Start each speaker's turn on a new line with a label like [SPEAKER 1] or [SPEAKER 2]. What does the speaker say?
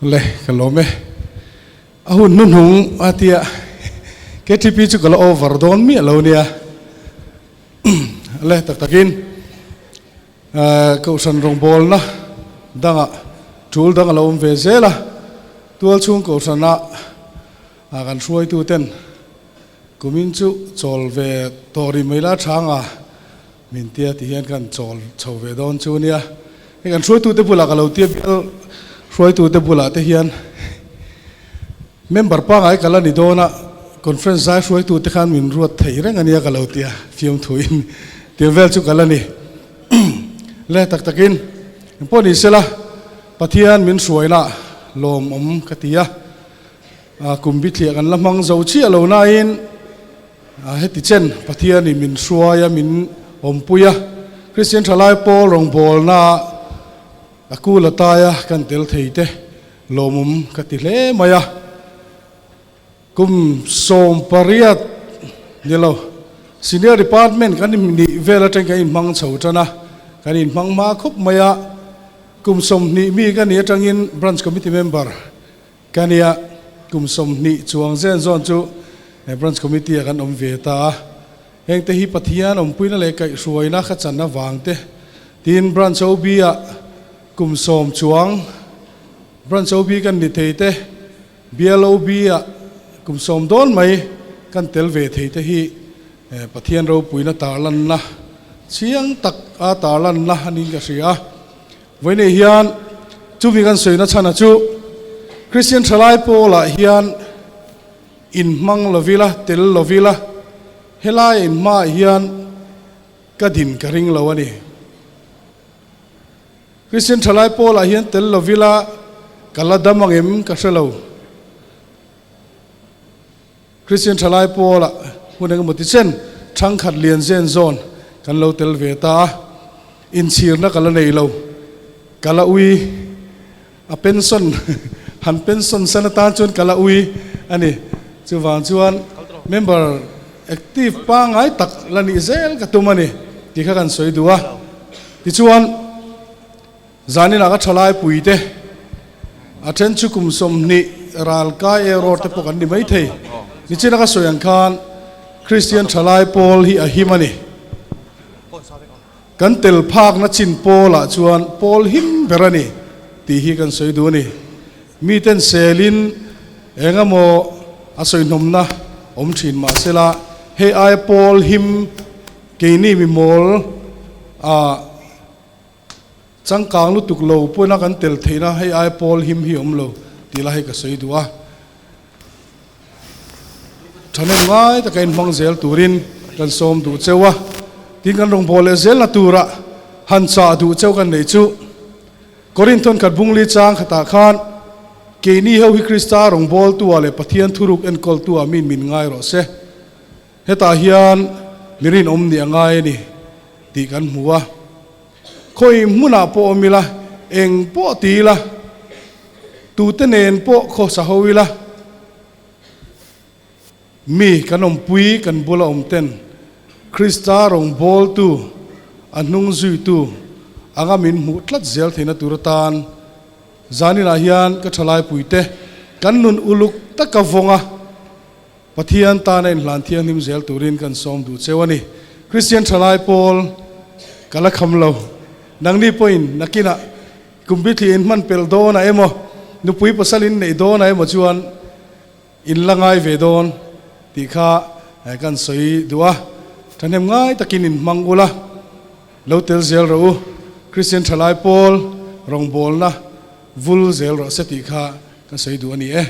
[SPEAKER 1] Le ka lawm e. A hun hnuhnung a tia KTP chu ka la over dawn miah lo nia. Le tak takin Kohhran rawngbawlna dangah tul dang a lo awm ve zel a, tualchhung Kohhrana kan hruaituten kumin chu chawl ve tawh rih mai la tha anga min tia ti hian kan chawl chho ve dawn chu nia. Hei kan hruaitute bulah ka lo tia bial hruaitute bulah te hian member pangai ka la ni dawn a, conference zai hruaitute khan min ruat thei reng ania ka lo tia fiamthuin tia vel chu ka la ni. Le tak takin engpawh ni sela Pathian min hruaina lawmawm ka ti a, kum bithliah kan la hmang zo chiah lo nain heti chen Pathianin min hruai a, min awmpui a, Kristian Thalai Pawl rawngbawlna a kul ataia kan tel thei te lawmawm ka ti hle mai a. Kum 18 ni lo, Senior Department kan nih vel atang kan inhmang chho tan a, kan inhmang hma khawp mai a. Kum 20 mi ka nih atangin Branch Committee Member ka ni a, kum 20 chuang zen zawn chu Branch Committee ah kan awm ve ta a. Hengte hi Pathian awmpuina leh kaihhruaina kha chan avang te tiin Branch OB ah kum 10 chuang Branch OB kan ni thei te, BLOB ah kum 10 dawn mai kan tel ve thei te hi Pathian ropuina tarlanna chiang tak a tarlanna a niin ka hria a. Vawiinei hian chumi kan sawina chhana chu Kristian Thalai Pawlah hian inhmang lovila, tel lovila helai inhmaah hian ka din ka ring lo a ni. Kristian Thalai Pawlah hian tel lovila ka la dam ang em ka hre lo. Kristian Thalai Pawlah hun engemaw ti chen thangkhat lian zen zawn kan lo tel ve ta a, inchhirna ka la nei lo. Ka la ui a pension han pension san atan chuan ka la ui a ni. Chuvang chuan member active pangngai tak la nih zel ka tum a ni tih kha kan sawi duh a. Tichuan zaninah ka thalai puite a then chu kum 20 ral kai erawh te pawh kan ni maithei. Nichina ka sawi ang khan Kristian thalai pawl hi a him a ni. Kan tel phakna chin pawlah chuan pawl him ber a ni tih hi kan sawi duh a ni. Miten selin eng emaw a sawihnawmna awm thin mah sela, hei aia pawl him keini mi mawl a changkang lutuk lo pawina kan tel theihna hei aia pawl him hi awm lo tih la hei ka sawi duh a. Thahnem ngai taka inhmang zel turin kan sawm duh cheu a, tin kan rawngbâwl leh zelna tura han chah duh cheu kan neih chu Korinthon khat bungli chang khatah khan keini ho hi Krista rawngbâwltua leh Pathian thuruk enkawltua min min ngai rawh se. Hetah hian mi rinawm nih a ngai a ni tih kan hmu a. Khawi hmunah pawh awm ila, eng pawh ti ila, Tute nen pawh khawsa ho ila, mi kan awmpui kan bula awm ten Krista rawngbawltu, a hnung zuitu anga min hmuh tlat zel theihna tur atan zaninah hian ka thalaipuite kan nun uluk taka vawnga Pathian tana inhlan thianghlim zel turin kan sawm duh cheu a ni. Kristian thalai pawl ka la kham lo. Nangni pawhin nakinah kum bithli in hman pelh dawnah emaw, nupui pasal in neih dawnah emaw chuan in la ngai ve dawn tih kha kan sawi duh a. Thahnem ngai takin in hmang ula, lo tel zel rawh u. Kristian thalai pawl rawngbawlna vul zel rawh se tih kha kan sawi duh a ni e.